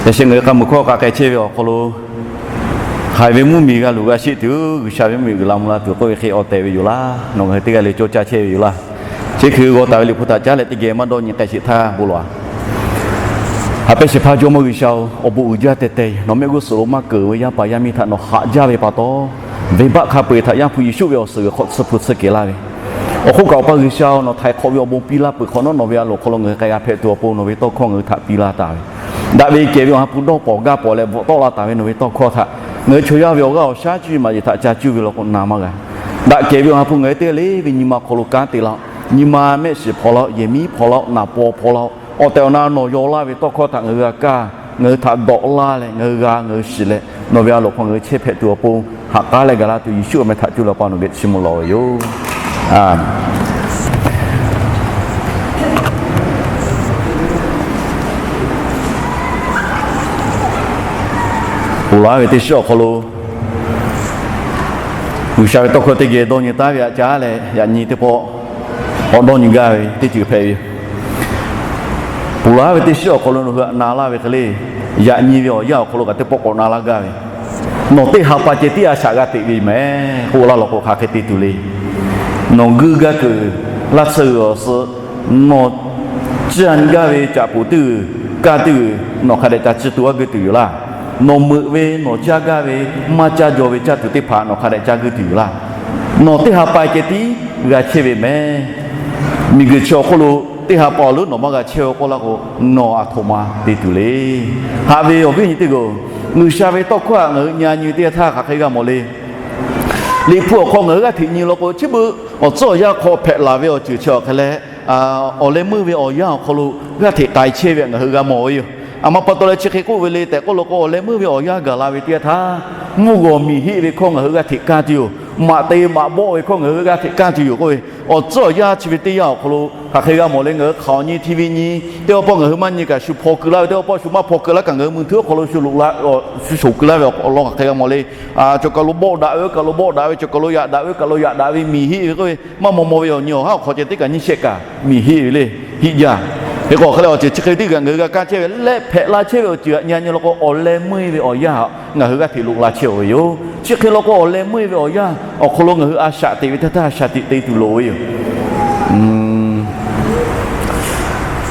Yaꞈ sheh ngaˬ hui k'a muiˬ hkawˇ k'a k'ai chehˇ ve awˬ hk'aw lo, haiˬ ve mvuhˇmiˬ g'a luˬ g'a sheˆ tuˬ, G'uiˬsha ve mvuhˇmiˬ uiˍ la mvuh la tuˬ k'oˆ ve hk'e awˬ tehˬ ve yoˬ laˇ. Nawˬ ngaˬ hui teˇ g'aˇ le cawˇ caˇ chehˇ ve yoˬ laˇ. Chi hk'e g'aw taˍ ve Liꞈ hpu htaꞈ caˉ leh teˇ geh maˇ dawˇ nyi k'ai sheˍ htaˇ bon lawˬ-a. Haꞈ pehnˇ shehˍ hpaˇ Jawˇmawˇ G'uiˬsha-oˬ, awˬ bon uiˍ jaˇ teh teh, nawˬ mehˆ g'uˇ suhˍ lo maˇ keunˍ ve yaˇ paˍ yaˇ miˇ htaꞈ nawˬ haꞈ jaˇ ve pa taw, venˇbaˆ hk'a peu-eˬ htaꞈ Yaˇ hpu Yeˍsuˆ ve awˬ suhˍ g'uiˬ hk'awꞈ tsuhˇ hpu tsuhˇ kehˬ laˇ ve, awˬ hk'oˆ kaꞈ Awˬ pa G'uiˬsha-oˬ, nawˬ htaiˍ hk'awꞈ ve awˬ bon piˇ laˇ peuˬ hk'awꞈ nawˉ, nawˬ ve a loˍ hk'aw lo ngaˬ hui k'ai g'a hpehꞈ tuˬ awˬ pon nawˬ ve tawˇ hkawˇ ngaˬ hui htaꞈ piˇ laˇ taˍ ve, daꞈ ve kehˬ ve Awˬ ha hpu dawˇ pawnˍ gaˇ pawnˍ leh bvuhꞈ tawˆ la taˍ ve nawˬ ve tawˇ hkawˇ htaꞈ ngaˬ hui chaw yaˇ ve awˬ g'aˇ awˬ shaˉ cuˇ yiˍ maˍ yiˍ htaꞈ ca cuˇ ve law k'o na maˇ g'a. Daꞈ kehˬ ve Awˬ ha hpu ngaˬ hui teˇ g'aˇ le ve nyi ma hk'aw lo kanˉ te laˇ-oˆ. Nyi ma mehˆ shiˍ hpaw laˇ-oˆ, yehˬ miˉ hpaw laˇ-oˆ, naˍ paw hpaw laˇ-oˆ, awˬ tehˬ awˬ na nawˬ yaw laˇ ve tawˇ hkawˇ htaꞈ ngaˬ hui g'a kaˇ, ngaˬ hui htaꞈ dawꞈ laˇ leh ngaˬ hui g'a ngaˬ hui shiˍ leh, nawˬ ve a loˍ hk'aw ngaˬ hui chehˇ hpehꞈ tuˬ awˬ pon haꞈ k'aˉ leh gaˬ la tuˬ Yeˍsuˆ awˬ meh htaꞈ cuˇ leh Awˬ pa nawˬ geh chiˇ mvuh lawˬ ve yoˬ. Ponˬ laˬ ve teˇ shiˉ awˬ hk'aw lo G'uiˬsha ve tawˇ hkawˇ teˇ geh dawˇ nyi taˉ ve htaꞈ caˉ leh, yaꞈ nyi teˇ pawˆ k'awꞈ dawˇ nyi gaˇ ve teˇ ceuˬ hpehꞈ ve yoˬ. Ponˬ laˬ ve teˇ shiˉ awˬ hk'aw lo nawˬ hui htaꞈ na laˇ ve hk'e le, yaꞈ nyi ve awˬ yanˇ awˬ hk'aw lo kaꞈ teˇ pawˆ k'awꞈ na laˇ gaˇ ve, nawˬ teˇ ha pa ceh tiˉ a shaꞈ g'a teꞈ ve mehˍ k'oˆ laˇ law k'o, hk'aˬ hk'e te tuˬ le. Nawˬ guiˇ gaˇ kuiˬ laˇ tsuhˇ g'uiˬ awˬ suh, nawˬ ciˇ a nyi gaˇ ve caꞈ poˍ teˇ g'uiˬ, kaˇ teˇ g'uiˬ nawˬ hk'a dehꞈ ca ciˇ to g'aˇ guiˇ tuˬ yoˬ laˇ. Nawˬ meuꞈ ve nawˬ caˇ gaˇ ve maˇ caˇ jaw ve caˇ tuˬ teˇ hpaˍ nawˬ hk'a dehꞈ caˇ guiˇ tuˬ yoˬ laˇ. Nawˬ teˇ ha pa ceh tiˉ g'a chehˇ ve mehˍ. Miˬguiˬ chi awˬ hk'oˆ lo teˇ ha pa awˬ leuˉ nawˬ maˇ g'a chehˇ ve k'oˆ laˇ k'o, nawˬ aˬ htoꞈ ma te tuˬ le. Haꞈ ve awˬ viˉ awˬ nyi teˇ g'aˇ-oˬ, G'uiˬsha ve tawˇ hkawˇ htaꞈ ngaˬ hui nyi nyi teˇ htaˇ hk'aˬ hk'e g'a mawˬ le. Liꞈ hpu awˬ hk'aw ngaˬ hui g'aˇ hteꞈ nyi law k'o, chi beuꞈ awˬ tcuhˉ awˬ yanˇ hk'aw hpehꞈ laˬ ve awˬ ceuˬ chi awˬ hk'e leh, awˬ leh meuˇ ve awˬ yanˇ awˬ hk'aw lo g'aˇ hteꞈ k'ai chehˇ ve htaꞈ ngaˬ hui g'a mawˬ ve yoˬ. A ma pa taw leh chi hk'e k'oˆ ve le tehꞈ k'oˆ law k'o, awˬ leh meuˇ ve awˬ yanˇ gaˬ la ve teˇ htaˇ, mvuhˇ g'awˬ miˬ heˆ ve hkawˇ ngaˬ hui g'aˇ hteꞈ kanˇ tuˬ yoˬ. Maꞈ te maꞈ bawˆ ve hkawˇ ngaˬ hui g'aˇ hteꞈ kanˇ tuˬ yoˬ k'oˆ ve, awˬ tcuhˉ awˬ yanˇ chi ve teˇ yanˇ awˬ hk'aw lo hk'aˬ hk'e g'a mawˬ le. Ngaˬ hui hk'aˬ awˬ nyi T V nyi, teˇ pawˆ pawˆ ngaˬ hui maˇ nyi kaꞈ shu hpaw keu laˇ ve, teˇ pawˆ pawˆ shu maˇ hpaw keu laˇ kaꞈ ngaˬ hui mui htuiˉ awˬ hk'aw lo shu loꞈ la, shu shoˍ keu laˇ ve awˬ lawn hk'aˬ hk'e g'a mawˬ le. Cawˬ kaˬ lo bawˆ daꞈ ve, oˇ kaˬ lo bawˆ daꞈ ve, cawˬ kaˬ lo yaꞈ daꞈ ve, oˇ kaˬ lo yaꞈ daꞈ ve miˬ heˆ ve k'oˆ ve, maˇ maw maw ve awˬ nyi awˬ haˉ awˬ hk'aw ceh teˇ kaꞈ nyiˇ shehˆ kaꞈ miˬ heˆ ve le. Heˆ jaˇ. Hk'e k'o hk'e leh awˬ ceuˬ chi hk'e teˇ kaꞈ ngaˬ hui g'a kanˇ chehˇ ve leh hpehꞈ la chehˇ ve awˬ ceuˬ htaꞈ nyi nyi law k'o, awˬ leh meuˇ ve awˬ yanˇ htaꞈ ngaˬ hui g'aˇ hteꞈ loꞈ la chehˇ ve yoˬ. Chi hk'e law k'o, awˬ leh meuˇ ve awˬ yanˇ awˬ hk'aw lo ngaˬ hui a shaꞈ teꞈ ve teˇ htaˇ a shaꞈ teꞈ te tuˬ loˍ ve yoˬ.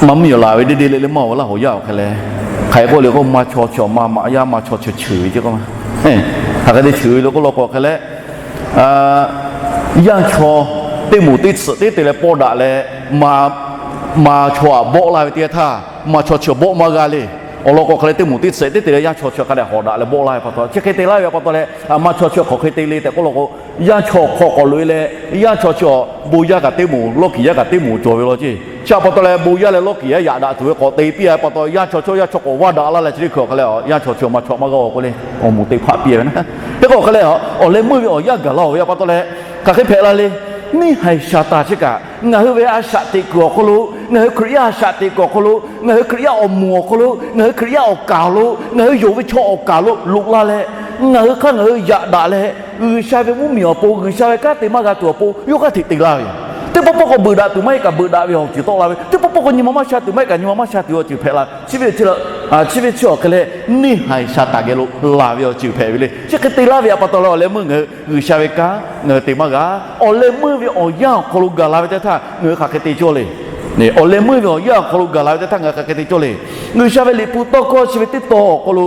Maˇ mvuhˇ miˬ laˬ ve deˇ deˇ le le maˇ awˬ laˇ hawˬ yaˇ awˬ hk'e leh, hk'aˬ hk'e k'oˆ le k'o, maˇ chaw chaw maˇ maꞈ yaˇ maˇ chaw chaw cheuˬ ve ce k'o, hk'aˬ hk'e te cheuˬ ve le k'oˆ law k'o hk'e leh, yaˇ chaw teˇ moˍ teˇ tsuhꞈ teˇ te leh pawˇ daꞈ leh, maˇ chaw aꞈ bawˆ laˇ ve teˇ htaˇ, maˇ chaw chaw bawˆ maˇ g'a le. Awˬ lawn k'o hk'e leh teˇ moˍ teˇ tsuhꞈ teˇ te leh yaˇ chaw chaw hk'a dehꞈ hawˍ daꞈ leh bawˆ laˇ ve pa taw, chi hk'e te laˇ ve pa taw leh, maˇ chaw chaw hk'aˬ hk'e te le tehꞈ k'oˆ law k'o, yaˇ chaw hk'aw k'awꞈ loꞈ e leh, yaˇ chaw chaw bon yaˇ kaꞈ teˇ moˍ, lawˇ kiˍ yaˇ kaꞈ teˇ moˍ cawˬ ve law ce. Chi pa taw leh bon yaˇ leh lawˇ kiˍ yaˇ yaꞈ daꞈ tuˬ ve k'awꞈ te piˇ a pa taw, yaˇ chaw chaw yaˇ chaw k'awꞈ vaˇ daꞈ laˇ leh chi teˇ hkui awˬ hk'e leh, yaˇ chaw chaw maˇ chaw maˇ g'a-o k'oˆ le, awˬ moˍ teˇ hpaˆ piˇ ve na. Hk'e k'o hk'e leh, awˬ leh meuˇ ve awˬ yanˇ gaˬ la-oˬ ve pa taw leh, hk'aˬ hk'e hpehꞈ la le. Neˇ haiˬ Saˍtanˍ chi kaꞈ ngaˬ hui ve a shaꞈ teꞈ kuiˬ awˬ hk'aw lo, ngaˬ hui Hkriꞈ yaˇ a shaꞈ teꞈ kuiˬ awˬ hk'aw lo, ngaˬ hui Hkriꞈ yaˇ awˬ moˍ awˬ hk'aw lo, ngaˬ hui Hkriꞈ yaˇ awˬ kaˍ lo, ngaˬ hui yonˍ ve chaw awˬ kaˍ lo loꞈ la leh, ngaˬ hui hk'aˇ ngaˬ hui yaꞈ daꞈ leh, G'uiˬsha ve mvuhˇmiˬ awˬ pon, G'uiˬsha ve kanˉ te maˇ g'a tuˬ awˬ pon yawˇ g'aˇ hteꞈ te laˇ ve yoˬ. Teˇ pawˆ pawˆ k'o beuꞈ daꞈ tuˬ maˇ heˆ kaꞈ beuꞈ daꞈ ve awˬ ceuˬ tawˆ la ve, teˇ pawˆ pawˆ k'o nyi ma maˇ sha tuˬ maˇ heˆ kaꞈ nyi ma maˇ sha tuˬ awˬ ceuˬ hpehꞈ la. Chi ve chi, chi ve chi awˬ hk'e leh, neˇ haiˬ Saˍtanˍ geh lo laˬ ve awˬ ceuˬ hpehꞈ ve le. Chi hk'e te laˇ ve pa taw leh awˬ leh meuˇ ngaˬ hui G'uiˬsha ve kanˉ ngaˬ hui te maˇ g'a. Awˬ leh meuˇ ve awˬ yanˇ awˬ hk'aw lo gaˬ la ve teˇ htaˇ ngaˬ hui hk'aˬ hk'e te cawˇ le. Awˬ leh meuˇ ve awˬ yanˇ awˬ hk'aw lo gaˬ la ve teˇ htaˇ ngaˬ hui hk'aˬ hk'e te cawˇ le. G'uiˬsha ve Liꞈ hpu tawˇ hkawˇ chi ve teˇ tawn awˬ hk'aw lo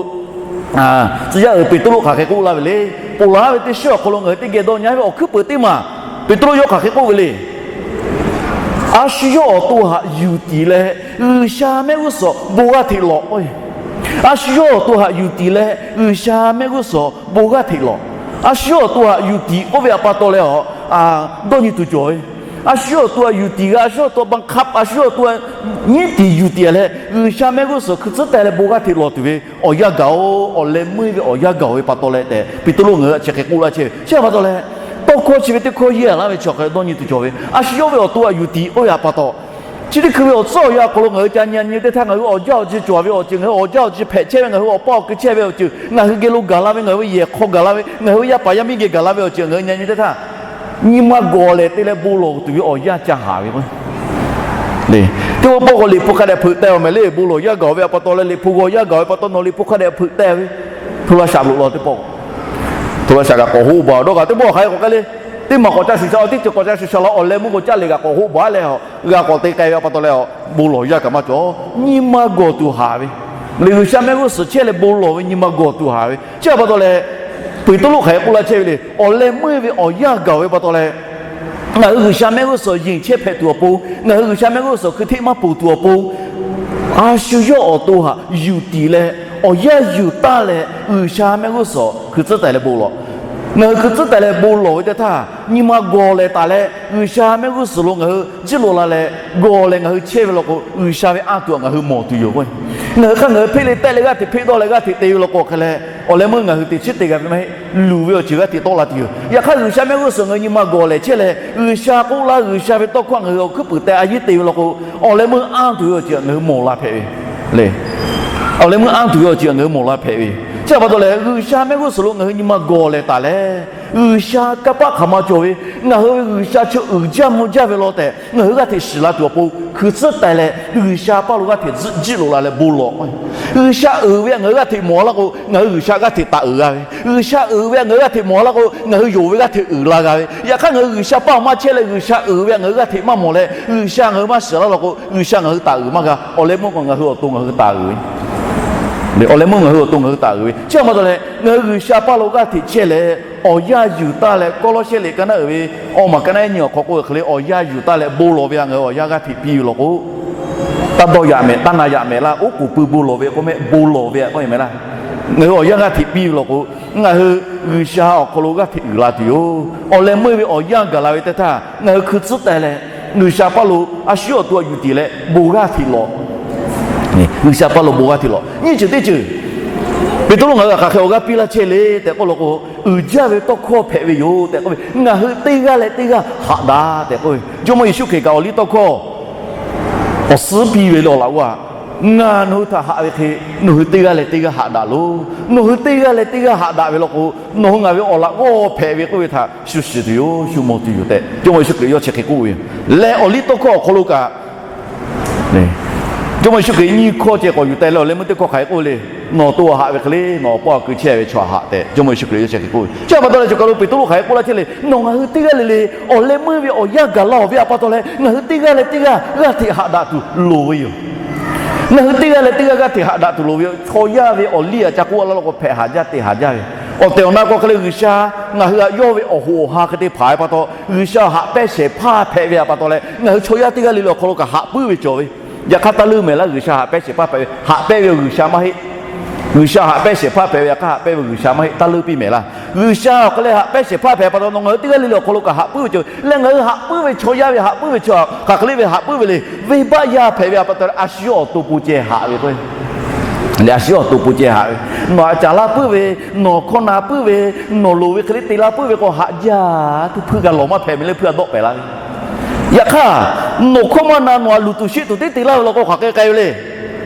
tcuh yaˇ uiˍ Peˍtruˆ hk'aˬ hk'e k'oˆ laˇ ve le. Ponˬ laˬ ve teˇ shiˉ awˬ hk'aw lo ngaˬ hui teˇ geh dawˇ nyi ve awˬ hkuiˉ peuˍ teˇ maˬ, Peˍtruˆ yawˇ hk'aˬ hk'e k'oˆ ve le. A shu yawˇ awˬ to htaꞈ yuˬ tiˍ leh G'uiˬsha mehˆ g'uˇ suhˍ bon g'aˇ hteꞈ lawꞈ. A shu yawˇ awˬ to htaꞈ yuˬ tiˍ leh G'uiˬsha mehˆ g'uˇ suhˍ bon g'aˇ hteꞈ lawꞈ. A shu yawˇ awˬ to htaꞈ yuˬ tiˍ k'oˆ ve pa taw leh a, dawˇ nyi tuˬ cawˬ ve. A shu yawˇ awˬ to htaꞈ yuˬ tiˍ g'a, a shu yawˇ awˬ to a baˆ hk'aˆ, a shu yawˇ awˬ to nyiˉ tiˍ yuˬ tiˍ leh G'uiˬsha mehˆ g'uˇ suhˍ hkui tcuhˉ taˍ leh bon g'aˇ hteꞈ lawꞈ tuˬ ve awˬ yanˇ gaˬ-oˬ, awˬ leh meuˇ ve awˬ yanˇ gaˬ-oˬ ve pa taw leh tehꞈ Peˍtruˆ ngaˬ hui htaꞈ chi hk'e k'oˆ laˇ chehˇ ve. Chi pa taw leh, tawˇ hkawˇ chi ve teˇ hkawˇ yehˇ laˇ ve chi awˬ hk'e dawˇ nyi tuˬ cawˬ ve. A shu yawˇ ve awˬ to htaꞈ yuˬ tiˍ k'oˆ ve pa taw, chi teˇ hkui ve awˬ tcuhˉ awˬ yanˇ awˬ hk'aw lo ngaˬ hui ca nyi nyi teˇ htaˇ ngaˬ hui awˬ jaˇ awˬ ji cawˬ ve awˬ ceuˬ, ngaˬ hui awˬ jaˇ awˬ ji hpehꞈ chehˇ ve, ngaˬ hui awˬ pa awˬ keu chehˇ ve awˬ ceuˬ, ngaˬ hui geh lo gaˬ la ve, ngaˬ hui ve yehˬ hk'aw gaˬ la ve, ngaˬ hui ve yaˇ paˍ yaˇ miˇ geh gaˬ la ve awˬ ceuˬ ngaˬ hui nyi nyi teˇ htaˇ, nyi ma gawˬ lehˬ te leh bon lawˬ tuˬ ve awˬ yanˇ ca haˍ ve k'o, Teˇ pawˆ k'o, liꞈ hpu hk'a dehꞈ hpeuꞈ teh-oˬ mehˍ le. Bon lawˬ yaˇ gaˬ ve a pa taw leh, liꞈ hpu g'aw yaˇ gaˬ ve pa taw, nawˬ liꞈ hpu hk'a dehꞈ hpeuꞈ teh ve. Hto laˇ shaꞈ loꞈ law teˇ pawˆ, hto laˇ shaꞈ kaꞈ k'awꞈ hoˆ baˬ dawˇ kaꞈ teˇ pawˆ hk'aˬ hk'e k'awꞈ k'ai le. Teˇ maˬ k'awꞈ ca shuˍ sha, teˇ ceuˬ k'awꞈ ca shuˍ sha la, awˬ leh meuˇ k'o caˇ lehˬ kaꞈ k'awꞈ hoˆ baˬ leh, g'a k'awꞈ te k'ai ve a pa taw leh, bon lawˬ yaˇ kaꞈ maˇ cawˬ. Nyi ma gawˬ tuˬ haˍ ve, liꞈ G'uiˬsha mehˆ g'uˇ suhˍ chehˇ leh bon lawˬ ve nyi ma gawˬ tuˬ haˍ ve. Chi a pa taw leh, Peˍtruˆ hk'aˬ hk'e k'oˆ laˇ chehˇ ve le. Awˬ leh meuˇ ve awˬ yanˇ gaˬ ve pa taw leh, ngaˬ hui G'uiˬsha mehˆ g'uˇ suhˍ yinˍ chehˇ hpehꞈ tuˬ awˬ pon, ngaˬ hui G'uiˬsha mehˆ g'uˇ suhˍ hkui hteˆ maˇ ponˬ tuˬ awˬ pon, a shu yawˇ awˬ to htaꞈ yuˬ tiˍ leh, awˬ yanˇ yuˬ taˇ leh G'uiˬsha mehˆ g'uˇ suhˍ hkui tcuhˉ taiˍ leh bon lawˬ. Ngaˬ hui hkui tcuhˉ taiˍ leh bon lawˬ ve teˇ htaˇ, nyi ma gawˬ lehˬ taˍ leh G'uiˬsha mehˆ g'uˇ suhˍ lo ngaˬ hui jiˇ loꞈ la leh gawˬ leh ngaˬ hui chehˇ ve law k'o, G'uiˬsha ve anˇ tuˬ htaꞈ ngaˬ hui mawˬ tuˬ yoˬ k'o, ngaˬ hui hk'aˇ ngaˬ hui hpeˆ le tehˆ leh g'aˇ hteꞈ hpeˆ dawˇ leh g'aˇ hteꞈ te ve law k'o hk'e leh, awˬ leh meuˇ ngaˬ hui teꞈ chiˉ te g'a ve maˇ heˆ. Luˬ ve awˬ ceuˬ g'aˇ hteꞈ tawˆ la tuˬ yoˬ. Yaꞈ hk'aˇ G'uiˬsha mehˆ g'uˇ suhˍ ngaˬ hui nyi ma gawˬ lehˬ chehˇ leh, G'uiˬsha k'oˆ laˇ, G'uiˬsha ve tawˇ hkawˇ ngaˬ hui awˬ hkuiˉ puiˍ teh a yiˉ te ve law k'o, awˬ leh meuˇ anˇ tuˬ ve awˬ ceuˬ htaꞈ ngaˬ hui mawˬ la hpehꞈ ve le. Awˬ leh meuˇ anˇ tuˬ ve awˬ ceuˬ htaꞈ ngaˬ hui mawˬ la hpehꞈ ve. Chi a pa taw leh, G'uiˬsha mehˆ g'uˇ suhˍ lo ngaˬ hui nyi ma gawˬ lehˬ taˍ leh, G'uiˬsha kanˇ paˆ hk'aˬ ma cawˬ ve, ngaˬ hui ve G'uiˬsha chi uiˍ jaˇ mvuh jaˇ ve law tehꞈ ngaˬ hui g'aˇ hteꞈ shiˍ la tuˬ awˬ pon hkui tcuhˉ taiˍ leh, G'uiˬsha paˇ lo g'aˇ hteꞈ jiˇ loꞈ la leh bon lawˬ. G'uiˬsha uiˍ ve htaꞈ ngaˬ hui g'aˇ hteꞈ mawˬ laˇ k'o, ngaˬ hui G'uiˬsha g'aˇ hteꞈ taˍ uiˍ g'a ve. G'uiˬsha uiˍ ve htaꞈ ngaˬ hui g'aˇ hteꞈ mawˬ laˇ k'o, ngaˬ hui yonˍ ve g'aˇ hteꞈ uiˍ la g'a ve. Yaꞈ hk'aˇ ngaˬ hui G'uiˬsha paˇ awˬ maˇ chehˇ leh, G'uiˬsha uiˍ ve htaꞈ ngaˬ hui g'aˇ hteꞈ maˇ mawˬ leh, G'uiˬsha ngaˬ hui maˇ shiˍ laˇ law k'o, G'uiˬsha ngaˬ hui taˍ uiˍ maˇ g'a. Awˬ leh meuˇ k'o ngaˬ hui awˬ to ngaˬ hui taˍ uiˍ ve. Awˬ leh meuˇ ngaˬ hui awˬ to ngaˬ hui taˍ uiˍ ve. Chi a pa taw leh, ngaˬ hui G'uiˬsha paˇ lo g'aˇ hteꞈ chehˇ leh, awˬ yanˇ yuˬ taˇ leh, Kawˇlawˇsehˆ liꞈ ka naˉ uiˍ ve awˇ maˬ ka naˉ nyiˇ awˬ hk'aw k'oˆ ve hk'e le, awˬ yanˇ yuˬ taˇ leh bon lawˬ ve htaꞈ ngaˬ hui awˬ yanˇ g'aˇ hteꞈ piˇ ve law k'o, taˇ dawˇ yaꞈ mehˍ, taˇ na yaꞈ mehˍ laˇ. Oˉ k'oˍ pui bon lawˬ ve k'oˆ mehˆ, bon lawˬ ve k'oˆ mehˍ laˇ. Ngaˬ hui awˬ yanˇ g'aˇ hteꞈ piˇ ve law k'o, ngaˬ hui G'uiˬsha awˬ hk'aw lo g'aˇ hteꞈ uiˍ la tuˬ yoˬ. Awˬ leh meuˇ ve awˬ yanˇ gaˬ la ve teˇ htaˇ, ngaˬ hui hkui tcuhˉ taiˍ leh, G'uiˬsha paˇ lo a shu yawˇ awˬ to htaꞈ yuˬ tiˍ leh bon g'aˇ hteꞈ lawˬ. G'uiˬsha paˇ lo bon g'aˇ hteꞈ lawˬ. Nyiˇ ceuˬ teˇ ceuˬ, Peˍtruˆ ngaˬ hui htaꞈ hk'aˬ hk'e awˬ g'aˇ piˇ laˇ chehˇ le tehꞈ k'oˆ law k'o, uiˍ jaˇ ve tawˇ hkawˇ hpehꞈ ve yoˬ tehꞈ k'oˆ ve, ngaˬ hui teˇ g'aˇ leh teˇ g'aˇ haꞈ daꞈ tehꞈ k'oˆ ve. Jawˇmawˇ Yeˍsuˆ Hkriꞈ kaꞈ awˬ liˇ tawˇ hkawˇ awˬ suhˉ piˇ ve le awˬ laꞈ g'awˇ-a, Ngaˬ nawˬ hui htaꞈ haꞈ ve hk'e, nawˬ hui teˇ g'aˇ leh teˇ g'aˇ haꞈ daꞈ loˬ. Nawˬ hui teˇ g'aˇ leh teˇ g'aˇ haꞈ daꞈ ve law k'o, nawˬ hui ngaˬ ve awˬ laꞈ g'awˇ hpehꞈ ve k'oˆ ve htaꞈ shu shiˍ tuˬ yoˬ, shu mawˬ tuˬ yoˬ tehꞈ Jawˇmawˇ Yeˍsuˆ Hkriꞈ yawˇ chi hk'e k'oˆ ve yoˬ. Leh awˬ liˇ tawˇ hkawˇ awˬ hk'aw lo kaꞈ Jawˇmawˇ Yeˍsuˆ Hkriꞈ nyiˇ hkawˇ ceh k'awꞈ yuˬ teh leh, awˬ leh meuˇ teˇ hkawˇ hk'aˬ hk'e k'oˆ ve le. Nawˬ awˬ to haꞈ ve hk'e le, nawˬ awˬ paw awˬ kui chehˇ ve chaw haꞈ tehꞈ Jawˇmawˇ Yeˍsuˆ Hkriꞈ yawˇ chi hk'e k'oˆ ve. Chi a pa taw leh, choˬ kaˬ lo Peˍtruˆ hk'aˬ hk'e k'oˆ laˇ chehˇ le, nawˬ ngaˬ hui teˇ g'aˇ le le awˬ leh meuˇ ve awˬ yanˇ gaˬ la-oˬ ve a pa taw leh, ngaˬ hui teˇ g'aˇ leh teˇ g'aˇ g'aˇ hteꞈ haꞈ daꞈ tuˬ loˍ ve yoˬ. Ngaˬ hui teˇ g'aˇ leh teˇ g'aˇ g'aˇ hteꞈ haꞈ daꞈ tuˬ loˍ ve yoˬ. Chaw yaˇ ve awˬ liˇ a ca k'oˆ laˇ law k'o, hpehꞈ haˍ jaˇ te haˍ jaˇ ve, awˬ tehˬ awˬ na k'o hk'e leh G'uiˬsha ngaˬ hui htaꞈ yawˇ ve awˬ hoꞈ awˬ ha hk'e te hpanˍ ve pa taw, G'uiˬsha haꞈ pehnˇ shehˍ hpaˇ hpehꞈ ve a pa taw leh, ngaˬ hui chaw yaˇ teˇ g'aˇ le le awˬ hk'aw lo kaꞈ haꞈ puiˉ ve cawˬ ve. Yaꞈ hk'aˇ taˇ leuˉ mehˍ laˇ. G'uiˬsha haꞈ pehnˇ shehˍ hpaˇ hpehꞈ ve, haꞈ pehnˇ ve G'uiˬsha maˇ heˆ. G'uiˬsha haꞈ pehnˇ shehˍ hpaˇ hpehꞈ ve, yaꞈ hk'aˇ haꞈ pehnˇ ve G'uiˬsha maˇ heˆ. Taˇ leuˉ piˇ mehˍ laˇ. G'uiˬsha awˬ hk'e leh haꞈ pehnˇ shehˍ hpaˇ hpehꞈ pa taw, nawˬ ngaˬ hui teˇ g'aˇ le le awˬ hk'aw lo kaꞈ haꞈ puiˉ ve cawˬ leh, ngaˬ hui haꞈ puiˉ ve chaw yaˇ ve haꞈ puiˉ ve chi hk'aˬ hk'e le ve haꞈ puiˉ ve le. Venˇbaˆ yaˇ hpehꞈ ve a pa taw leh, a shu yawˇ awˬ to pon ceh haꞈ ve k'o, a shu yawˇ awˬ to pon ceh haꞈ ve, nawˬ htaꞈ caˍ laˇ puiˉ ve, nawˬ hkawˇ na puiˉ ve, nawˬ loˍ ve hk'e le te laˇ puiˉ ve k'o, haꞈ jaˇ tuˬ hpuiˇ g'a lawˬ maˇ hpehꞈ mehˍ leh hpuiˇ a dawˆ pehˍ laˇ ve. Yaꞈ hk'aˇ, nawˬ hkawˇ maˇ na, nawˬ htaꞈ luˬ tuˬ sheˆ tuˬ teˇ te laˇ ve law k'o, hk'aˬ hk'e k'ai ve le.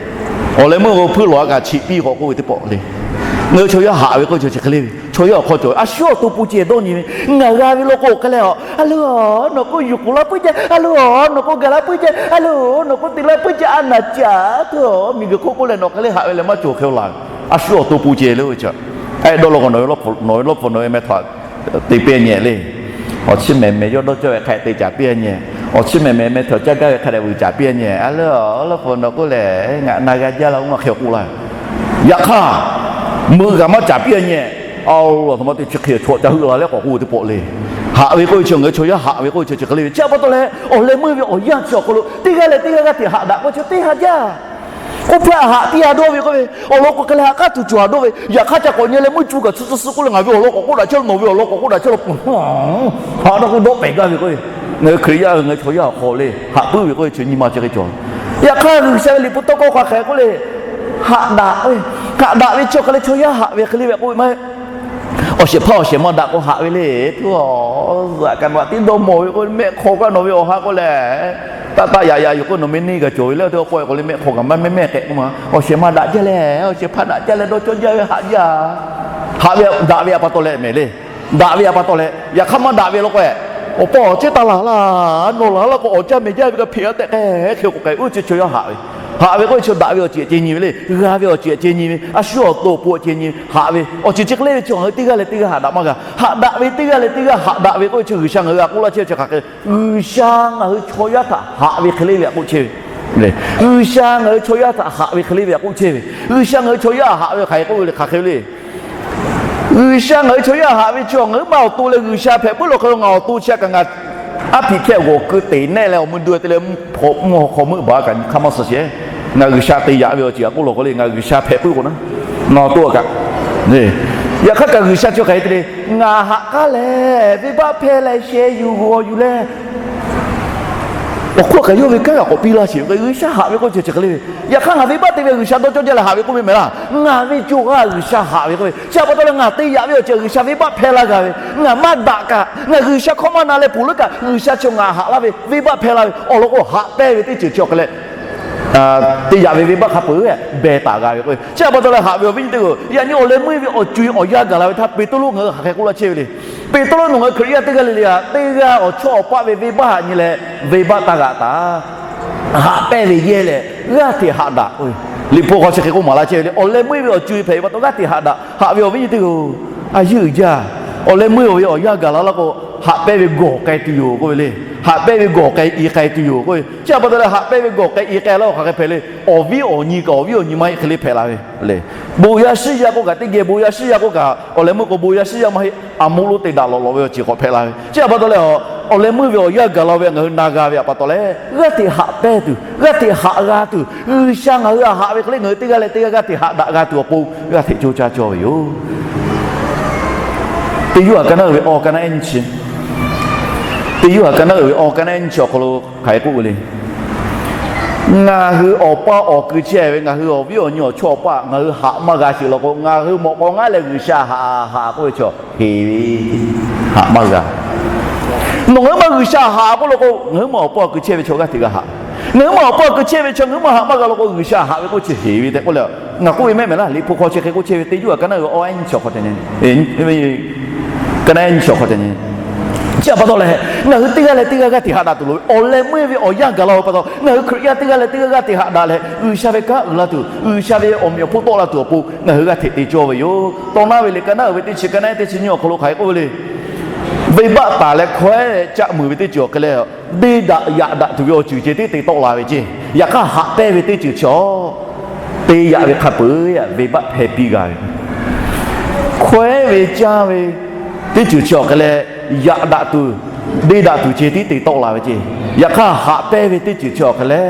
Awˬ leh meuˇ k'o hpuiˇ lawˬ a kaꞈ cheꞈ piˇ k'awꞈ k'oˆ ve teˇ pawˆ le. Ngaˬ hui chaw yaˇ haꞈ ve k'oˆ ve chi hk'e le ve, chaw yaˇ awˬ hk'aw cawˬ ve a shu yawˇ awˬ to pon ceh dawˇ nyi ve. Ngaˬ g'a ve law k'o hk'e leh, a loˬ, nawˬ k'o yuˬ k'oˍ laˇ puiˉ jaˇ, a loˬ, nawˬ k'o gaˬ laˇ puiˉ jaˇ, a loˬ, nawˬ k'o te laˇ puiˉ jaˇ, a naˍ caˍ tuˬ miˬguiˬ hk'oˆ k'oˆ leh nawˬ hk'e le haꞈ ve leh maˇ cawˬ hk'e laˬ ve. A shu awˬ to pon ceh le ve chi. Ehˆ dawˇ law k'o, nawˬ ve lawˇ hpu nawˬ ve meh htaꞈ te piˇ nyeh le. Awˬ chiˇ mehˍ mehˍ yawˇ dawˇ cawˇ ve hk'a te caˍ piˇ nyeh. Awˬ chiˇ mehˍ mehˍ meh htaꞈ caˇ gaˇ ve hk'a dehꞈ vuiˬ caˍ piˇ nyeh. A leuˉ, lawˇ hpu nawˬ k'oˆ lehˬ, ngaˬ na g'a jaˇ laˇ, oˇ ma hk'e k'oˆ laˇ. Yaꞈ hk'aˇ, meuꞈ g'aꞈ maˇ caˍ piˇ nyeh. A, a htoꞈ ma te chi hk'e chaw ca heuˆ la leh k'awꞈ k'oˆ ve teˇ pawˆ le. Haꞈ ve k'oˆ ve chi ngaˬ hui chaw yaˇ haꞈ ve k'oˆ ve chi chi hk'e le ve. Chi a pa taw leh, awˬ leh meuˇ ve awˬ yanˇ chi awˬ hk'aw lo teˇ g'aˇ leh teˇ g'aˇ g'aˇ hteꞈ haꞈ daꞈ k'oˆ ve chi teˇ ha jaˇ. K'oˆ hpaˇ haꞈ piˇ ha dawˇ ve k'oˆ ve, awˬ lawn k'o hk'e leh haꞈ k'aˉ tuˬ cawˬ ha dawˇ ve, yaꞈ hk'aˇ ca k'awꞈ nyi leh meuˇ cu kaꞈ tsuhˇ tsuhˇ suhˉ k'oˆ leh, ngaˬ ve awˬ lawn k'awꞈ k'oˆ daꞈ chehˇ, nawˬ ve awˬ lawn k'awꞈ k'oˆ daꞈ chehˇ law, haꞈ daꞈ k'oˆ dawˆ pehˍ gaˇ ve k'o, ngaˬ hui Hkriꞈ yaˇ hui ngaˬ hui chaw yaˇ awˬ hk'aw le haꞈ puiˉ ve k'oˆ ve chi nyi ma chi hk'e cawˬ. Yaꞈ hk'aˇ G'uiˬsha ve liꞈ hpu tawˇ hkawˇ hk'aˬ hk'e k'oˆ le, haꞈ daꞈ ve, haꞈ daꞈ ve chi awˬ hk'e leh chaw yaˇ haꞈ ve hk'e le ve k'oˆ ve maˇ heˆ. Awˬ shehˍ hpaˇ awˬ shehˍ ma daꞈ k'o haꞈ ve le. Tuˬ a, kaꞈ nawˬ htaꞈ tiˉ dawˇ mawˬ ve k'o, mehˆ hk'aw kaꞈ nawˬ ve awˬ ha k'oˆ leh, taˆ taˆ yaꞈ yaꞈ yoˬ k'o, nawˬ meh neˇ kaꞈ cawˬ ve le. Teˇ k'awꞈ k'oˆ k'o le, mehˆ hk'aw kaꞈ maˇ mehˆ mehˆ k'ehꞈ k'oˆ ma. Awˬ shehˍ ma daꞈ jaˇ leh, awˬ shehˍ hpaˇ daꞈ jaˇ leh dawˇ cawˇ jaˇ ve haꞈ jaˇ. Haꞈ ve daꞈ ve a pa taw leh mehˍ le. Daꞈ ve a pa taw leh, yaꞈ hk'aˇ maˇ daꞈ ve law k'o e, Awˬ pa awˬ cehˇ taˇ laˬ laˇ, nawˬ laˬ laˇ k'o awˬ jaˇ mehˍ jaˇ ve kaꞈ hpeꞈ-a tehꞈ k'ai hk'e k'o k'ai, oˇ chi chaw yaˇ haꞈ ve. Haꞈ ve k'oˆ ve chi daꞈ ve awˬ ceuˬ ceh nyi ve le. G'a ve awˬ ceuˬ ceh nyi ve, a shu awˬ to awˬ pon ceh nyi ve, haꞈ ve awˬ ceuˬ chi hk'e le ve chi ngaˬ hui teˇ g'aˇ leh teˇ g'aˇ haꞈ daꞈ maˇ g'a. Haꞈ daꞈ ve teˇ g'aˇ leh teˇ g'aˇ haꞈ daꞈ ve k'oˆ ve chi G'uiˬsha ngaˬ hui htaꞈ k'oˆ laˇ chehˇ ve chi hk'aˬ hk'e, G'uiˬsha ngaˬ hui chaw yaˇ htaꞈ haꞈ ve hk'e le ve htaꞈ k'oˆ chehˇ ve. G'uiˬsha ngaˬ hui chaw yaˇ htaꞈ haꞈ ve hk'e le ve htaꞈ k'oˆ chehˇ ve. G'uiˬsha ngaˬ hui chaw yaˇ haꞈ ve hk'aˬ hk'e k'oˆ ve le, hk'aˬ hk'e le. G'uiˬsha ngaˬ hui chaw yaˇ haꞈ ve chi ngaˬ hui maˇ awˬ to leh G'uiˬsha hpehꞈ puiˉ lo hk'e lo ngaˬ awˬ to chi a kaꞈ ngaˬ aˉ hpiꞈ hkehˇ g'awˬ keu teꞈ nehˆ leh awˬ meuˇ duˇ te leh mvuhˇ hk'aw meuˆ baˬ kaꞈ nyi hk'aˇ maˇ suh shehˍ. Ngaˬ G'uiˬsha te yaꞈ ve awˬ ceuˬ htaꞈ k'oˆ law k'o le, ngaˬ G'uiˬsha hpehꞈ puiˉ k'o na, ngaˬ awˬ to kaꞈ yaꞈ hk'aˇ kaꞈ G'uiˬsha chi hk'aˬ hk'e te le, ngaˬ haꞈ k'aˉ lehˬ venˇbaˆ hpehˇ leh sheh yuˬ g'awˬ yuˬ leh awˬ hk'oˆ kaꞈ yawˇ ve kanˉ g'a k'awꞈ piˇ laˇ sheˍ. G'uiˬsha haꞈ ve k'oˆ chi chi hk'e le ve, yaꞈ hk'aˇ ngaˬ venˇbaˆ te ve G'uiˬsha dawˇ cawˇ jaˇ leh haꞈ ve k'oˆ ve mehˍ laˇ. Ngaˬ ve co g'a G'uiˬsha haꞈ ve k'oˆ ve chi a pa taw leh ngaˬ te yaꞈ ve awˬ ceuˬ G'uiˬsha venˇbaˆ hpehˇ laˇ g'a ve, ngaˬ maˇ daꞈ kaꞈ ngaˬ G'uiˬsha hkawˇ maˇ na leh ponˬ leuˉ kaꞈ G'uiˬsha chi ngaˬ haꞈ laˇ ve venˇbaˆ hpehˇ laˇ ve awˬ lawn k'o haꞈ pehnˇ ve teˇ ceuˬ chi awˬ hk'e leh te yaꞈ ve venˇbaˆ hk'a peuˬ beh taˍ g'a ve k'oˆ ve chi a pa taw leh haꞈ ve awˬ viˉ nyi teˇ g'aˇ, yaꞈ nyi awˬ leh meuˇ ve awˬ co-e awˬ yanˇ gaˬ la ve htaˇ Peˍtruˆ ngaˬ hui hk'aˬ hk'e k'oˆ laˇ chehˇ ve le. Peˍtruˆ nawˬ ngaˬ hui Hkriꞈ yaˇ teˇ g'aˇ le le a, teˇ g'aˇ awˬ chawˇ awˬ paˆ ve venˇbaˆ haꞈ nyi leh venˇbaˆ taˇ g'aꞈ taˍ. Haꞈ pehnˇ ve yehˇ leh g'aˇ hteꞈ haꞈ daꞈ k'oˆ ve, Liꞈ hpu hk'aw chi hk'e k'oˆ maˍ laˇ chehˇ ve le. Awˬ leh meuˇ ve awˬ co-e hpehꞈ ve pa taw g'aˇ hteꞈ haꞈ daꞈ. Haꞈ ve awˬ viˉ nyi teˇ g'aˇ, a yeˇ uiˍ jaˇ. Awˬ leh meuˇ ve awˬ yanˇ gaˬ la laˇ k'o haꞈ pehnˇ ve gawˬ k'ai tuˬ yoˬ k'oˆ ve le. Haꞈ pehnˇ ve gawˬ k'ai i k'ai tuˬ yoˬ k'oˆ ve chi a pa taw leh haꞈ pehnˇ ve gawˬ k'ai i k'ai laˇ k'o hk'aˬ hk'e hpehꞈ le. Awˬ viˉ awˬ nyi kaꞈ awˬ viˉ awˬ nyi maˇ heˆ hk'e le hpehꞈ la ve le. Bon yaˇ shiˉ yaˇ k'oˆ kaꞈ teˇ geh bon yaˇ shiˉ yaˇ k'oˆ kaꞈ awˬ leh meuˇ k'o bon yaˇ shiˉ yaˇ maˇ heˆ, a moˇ lonˉ te daꞈ lawꞈ lawꞈ ve awˬ ceuˬ k'awꞈ hpehꞈ la ve chi a pa taw leh, awˬ leh meuˇ ve awˬ yanˇ gaˬ la ve ngaˬ hui na g'a ve a pa taw leh g'aˇ hteꞈ haꞈ pehnˇ tuˬ, g'aˇ hteꞈ haꞈ g'a tuˬ, G'uiˬsha ngaˬ hui htaꞈ haꞈ ve hk'e le ngaˬ hui teˇ g'aˇ leh teˇ g'aˇ g'aˇ hteꞈ haꞈ daꞈ g'a tuˬ awˬ pon g'aˇ hteꞈ coˇ caˇ cawˇ ve yoˬ. Teˇ yuˇ aꞈ ka naˉ uiˍ ve awˬ ka naˉ ehˉ nyi chi, teˇ yuˇ aꞈ ka naˉ uiˍ ve awˬ ka naˉ ehˉ nyi chi awˬ hk'aw lo hk'aˬ hk'e k'oˆ ve le. Ngaˬ hui awˬ paˇ awˬ keu chehˇ ve ngaˬ hui awˬ viˉ awˬ nyi awˬ chawˇ awˬ paˆ ngaˬ hui haꞈ maˇ g'a sheˍ law k'o, ngaˬ hui mawꞈ k'aw ngaˉ leh G'uiˬsha haꞈ haꞈ k'oˆ ve chaw heˍ ve, haꞈ maˇ g'a. Nawˬ ngaˬ hui ma G'uiˬsha haꞈ k'oˆ law k'o, ngaˬ hui ma awˬ paˇ awˬ keu chehˇ ve chaw g'aˇ hteꞈ g'a haꞈ. Ngaˬ hui ma awˬ paˇ awˬ keu chehˇ ve chaw ngaˬ hui ma haꞈ maˇ g'a law k'o, G'uiˬsha haꞈ ve k'oˆ chi heˍ ve tehꞈ k'oˆ leh, ngaˬ k'oˆ ve mehˆ mehˍ laˇ. Liꞈ hpu hk'aw chi hk'e k'oˆ chehˇ ve teˇ yuˇ aꞈ ka naˉ uiˍ ve awˬ ehˉ nyi chi awˬ hk'aw te nyi, ka naˉ ehˉ nyi chi awˬ hk'aw te nyi. Chi a pa taw leh, ngaˬ hui teˇ g'aˇ leh teˇ g'aˇ g'aˇ hteꞈ haꞈ daꞈ tuˬ loˍ ve awˬ leh meuˇ ve awˬ yanˇ gaˬ la ve pa taw, ngaˬ hui Hkriꞈ yaˇ teˇ g'aˇ leh teˇ g'aˇ g'aˇ hteꞈ haꞈ daꞈ leh G'uiˬsha ve kanˉ uiˍ la tuˬ, G'uiˬsha ve awˬ meꞈ awˬ hponˇ tawˆ la tuˬ awˬ pon ngaˬ hui g'aˇ hteꞈ te cawˇ ve yoˬ. Tawˇ naˉ ve liꞈ ka naˉ uiˍ ve teˇ chi ka naˉ ehˉ teˇ chi nyi awˬ hk'aw lo hk'aˬ hk'e k'oˆ ve le. Venˇbaˆ taˍ leh hkawehˉ leh caˆ muiˬ ve teˇ ceuˬ awˬ hk'e leh, deˇ daꞈ yaꞈ daꞈ tuˬ ve awˬ ceuˬ ceh tiˉ te tawˆ la ve ceˇ. Yaꞈ hk'aˇ haꞈ pehnˇ ve teˇ ceuˬ chi a te yaꞈ ve hk'a peuˬ venˇbaˆ hpehˇ piˇ g'a ve. Hkawehˉ ve caˇ ve teˇ ceuˬ chi awˬ hk'e leh, yaꞈ daꞈ tuˬ, deˇ daꞈ tuˬ ceh tiˉ te tawˆ la ve ceˇ. Yaꞈ hk'aˇ haꞈ pehnˇ ve teˇ ceuˬ chi awˬ hk'e leh,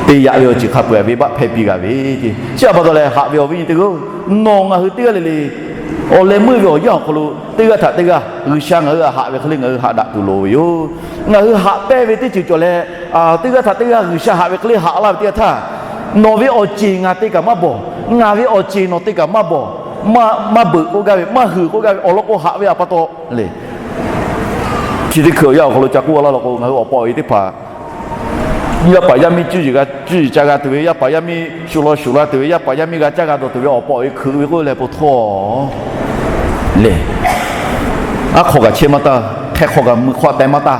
te yaꞈ ve awˬ ceuˬ hk'a peuˬ venˇbaˆ hpehˇ piˇ g'a ve ceˇ. Chi a pa taw leh haꞈ ve awˬ viˉ nyi teˇ g'aˇ, nawˬ ngaˬ hui teˇ g'aˇ le le awˬ leh meuˇ ve awˬ yanˇ awˬ hk'aw lo teˇ g'aˇ htaꞈ teˇ g'aˇ G'uiˬsha ngaˬ hui haꞈ ve hk'e le ngaˬ hui haꞈ daꞈ tuˬ loˍ ve yoˬ. Ngaˬ hui haꞈ pehnˇ ve teˇ ceuˬ cawˬ leh, teˇ g'aˇ htaꞈ teˇ g'aˇ G'uiˬsha haꞈ ve hk'e le haꞈ laˇ ve teˇ g'aˇ htaˇ, nawˬ ve awˬ ceˬ ngaˬ te kaꞈ maˇ bawˬ, ngaˬ ve awˬ ceˬ nawˬ te kaꞈ maˇ bawˬ, maˇ beuꞈ k'oˆ gaˇ ve, maˇ huiˍ k'oˆ gaˇ ve awˬ lawn k'o haꞈ ve a pa taw le. Chi teˇ hkui awˬ yanˇ awˬ hk'aw lo ca k'oˆ laˇ law k'o, ngaˬ hui awˬ pa awˬ e teˇ hpaˍ yaˇ paˍ yaˇ miˇ cuˇ yiˍ g'a cuˇ yiˍ ca g'a tuˬ ve, yaˇ paˍ yaˇ miˇ shu law shuˍ la tuˬ ve, yaˇ paˍ yaˇ miˇ g'a caˇ g'a dawˬ tuˬ ve awˬ pa awˬ e hkui ve k'oˆ leh po htawˇ le. Aˉ hk'aw kaꞈ chehˇ maˇ taˇ, hk'e hk'aw kaꞈ mui hk'aw teh maˇ taˇ,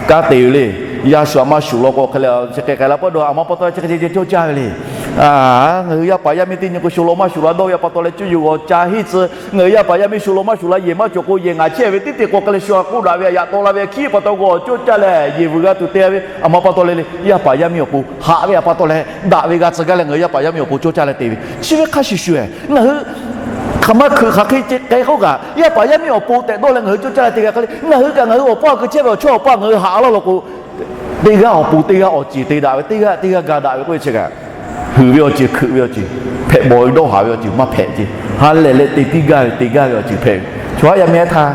kanˉ te ve le. Yaˇ shu a maˇ shuˍ law k'o hk'e leh chi hk'e k'ai la pawˆ dawˇ a ma pa taw chi hk'e ceh ceh cawˇ caˇ ve le. Ngaˬ hui yaˇ paˍ yaˇ miˇ teˇ nyi k'o shu law maˇ shuˍ la dawˇ ve a pa taw leh cuˇ yiˍ g'awˬ ca hiˉ tcuh, ngaˬ hui yaˇ paˍ yaˇ miˇ shu law maˇ shuˍ la yehˬ maˇ cawˬ k'o yehˬ ngaˬ chehˇ ve teˇ te k'o hk'e leh shu a k'oˆ daꞈ ve a yaꞈ taw la ve a hkiˉ pa taw g'awˬ cawˇ caˇ leh yehˬ vuiˬ g'a tuˬ te ve a ma pa taw le le. Yaˇ paˍ yaˇ miˇ awˬ pon haꞈ ve a pa taw leh daꞈ ve g'a tcuh gaˇ leh ngaˬ hui yaˇ paˍ yaˇ miˇ awˬ pon cawˇ caˇ leh te ve chi ve hk'a shuˍ shuˍ, ngaˬ hui hk'aˬ ma hkui hk'aˬ hk'e ceh k'ai k'oˆ kaꞈ, yaˇ paˍ yaˇ miˇ awˬ pon tehꞈ dawˇ leh ngaˬ hui cawˇ caˇ leh te g'a hk'e le. Ngaˬ hui kaꞈ ngaˬ hui awˬ paˇ awˬ keu chehˇ ve awˬ chawˇ awˬ paˆ ngaˬ hui haꞈ laˇ law k'o, teˇ g'aˇ awˬ pon teˇ g'aˇ awˬ ceˬ te daꞈ ve, teˇ g'aˇ teˇ g'aˇ ga daꞈ ve k'oˆ ve chi kaꞈ, huiˍ ve awˬ ceuˬ, hkuiꞈ ve awˬ ceuˬ, hpehꞈ bawˬ ve dawˇ haˍ ve awˬ ceuˬ maˇ hpehꞈ ceˇ. Ha lehˬ leh te piˇ gaˇ ve, te gaˇ ve awˬ ceuˬ hpehꞈ ve. Chaw haˉ yaˇ miˇ haˉ htaˇ,